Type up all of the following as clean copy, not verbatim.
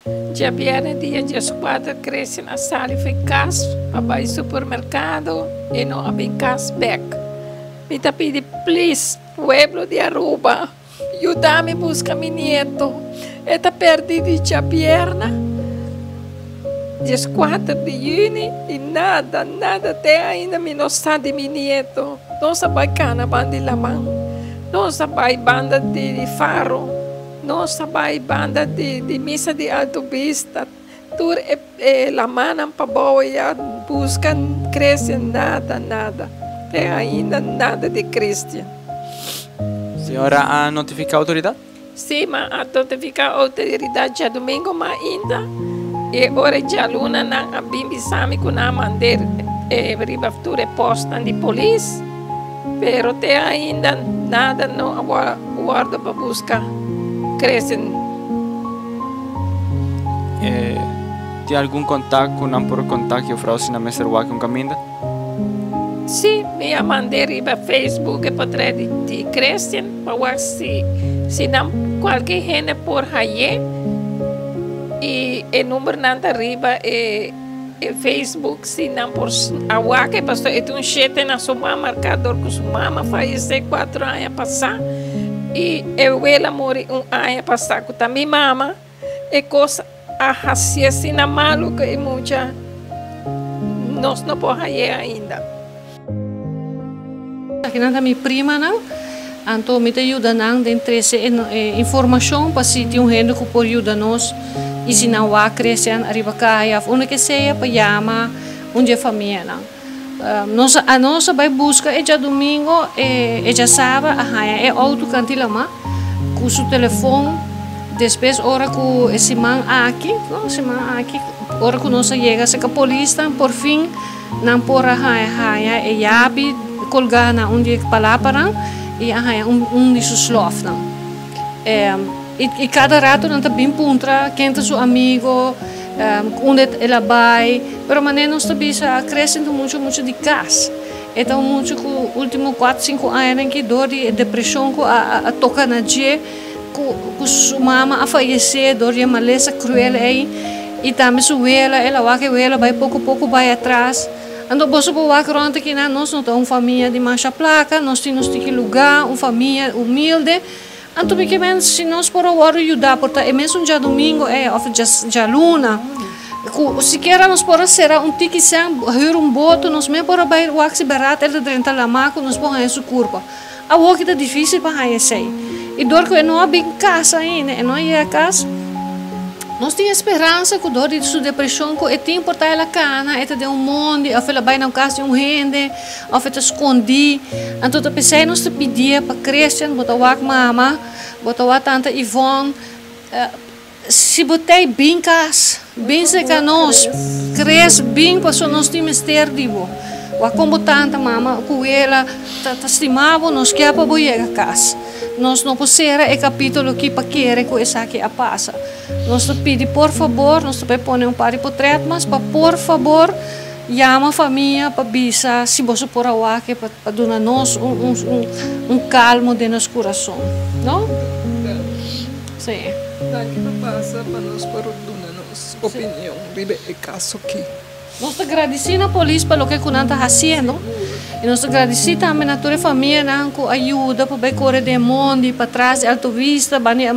Djabièrnè dia 14 Christian a sali for e kas pa bai supermerkado i no a bin kas bèk. Mi ta pidi please pueblo di Aruba yuda mi buska mi nieto. E ta pèrdí di djabièrnè 14 di yüni i nada nada te ainda mi no sa di mi nieto. Nos a bai kana banda di laman, nos a bai banda di faro. Nos a bai banda di di misa di Alto Vista, tur e e lamannan pabou ya buska Christian, nada, nada, te ainda nada di Christian. Señora a notifica autoridad? Si, mi a notifica autoridad djadumingo mainta y ora djaluna nan a bin bisa mi cu nan a mande riba tur e postnan di polis. Pero te ainda nada no a wordo pa busca Crescent. E tin algun contact cu nan por contact juffrouw si nan mester wak un caminda? Si, mi a mande riba Facebook e potret di Crescent pa wak si si nan cualke hende por haye y e numbernan ta riba e. E Facebook si nan por a wak e pasobra e tin un shete na su man marká dor ku su mama fayesé kuater aña pasá i e wela muri un aña pasá ku ta mi mama. E kos a hasié asina malu ku e mucha nos no por hañ'é ainda. Akinan ta mi primanan, anto mi ta yuda nan den trese e informashon pa si tin un hende ku por yuda nos i si nan wak krese ariba kaya òf unda ke sea pa yama un di e famianan. Nos a bai buska e djadumingo, e djasabra a haña e outo kanti lama ku su telefon. Despues ora ku e siman aki, no siman aki, ora ku nos a yega serka polisnan porfin. Nan por a haña haña e yabi kolgá na un di e palapanan i a haña un di su slòfnan. I kada rato nan ta bin puntra ken ta su amigo, unda el a bai. Pero manera nos ta bisa a krese ta muchu muchu di kas. E ta un muchu ku último kuater sinku añanan aki dor di e depreshon ku a toka na dje. Ku su mama a fayesé dor di e malesa kruel ei, i tambe su wela, el a wak e wela bai poko poko bai atras. Anto boso por wak rònt akinan, nos no ta un famia di masha plaka, nos tin nos tiki lugá, un famia humilde. Anto mi ke men si nos por a wòrdu yudá por ta e mesun djadumingu ei òf djaluna, ku sikiera nos por a sera un tiki sèn, hür un boto, nos mes por a bai wak si bèrdat el ta drenta lamá ku nos por haña su kurpa. Awor ki ta difísil pa haña esei. I dor ku e no a bin kas ainda, e no a yega kas, nos tin e speransa ku dor di su depreshon ku e tin por ta el a kana, e ta den un mondi òf el a bai na un kas di un hende òf e ta skondí. Anto ta p'esei nos ta pidié pa Christian, bo ta wak mama, bo ta wak tanta Yvonne, si bo t'ei bin kas, bin serka nos, Chris bin pasobra nos tin mester di bo. Wak kon bo tanta, mama ku wela ta stima bo, nos kier pa bo yega kas. Nos no por sera e kapitulo aki pa kere ku esaki a pasa. Nos ta pidi por fabor, nos ta bai pone un par di potret mas pa por fabor yama famia pa bisa si boso por a wak pa duna nos un kalmo den nos kurason. No? Sí. Danki pa pasa pa nos por duna nos opinion riba e kaso ki. Nos ta gradisí na polis pa loke ku nan ta hasiendo i nos ta gradisí tambe na tur e famianan ku a yuda pa bai kore den mondi patras di Alto Vista banda di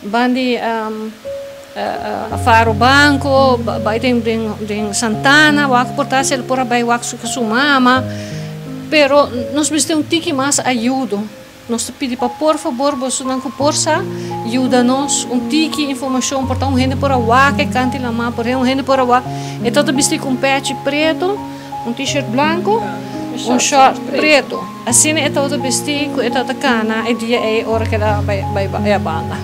banda di Faro Banco bai den den Santana wak por ta si el por a bai wak su mama pero nos mester un tiki mas ayudo. Nos ta pidi pa por fabor bosonan ku por sa yuda nos un tiki informashon por ta un hende por a wak e kanti lamá por un hende por a wak e ta ta bisti ku un pechi preto un t-shirt blanko un short preto asina e tabata bisti ku e tabata kana e dia ei ora ku el a bai bai e banda.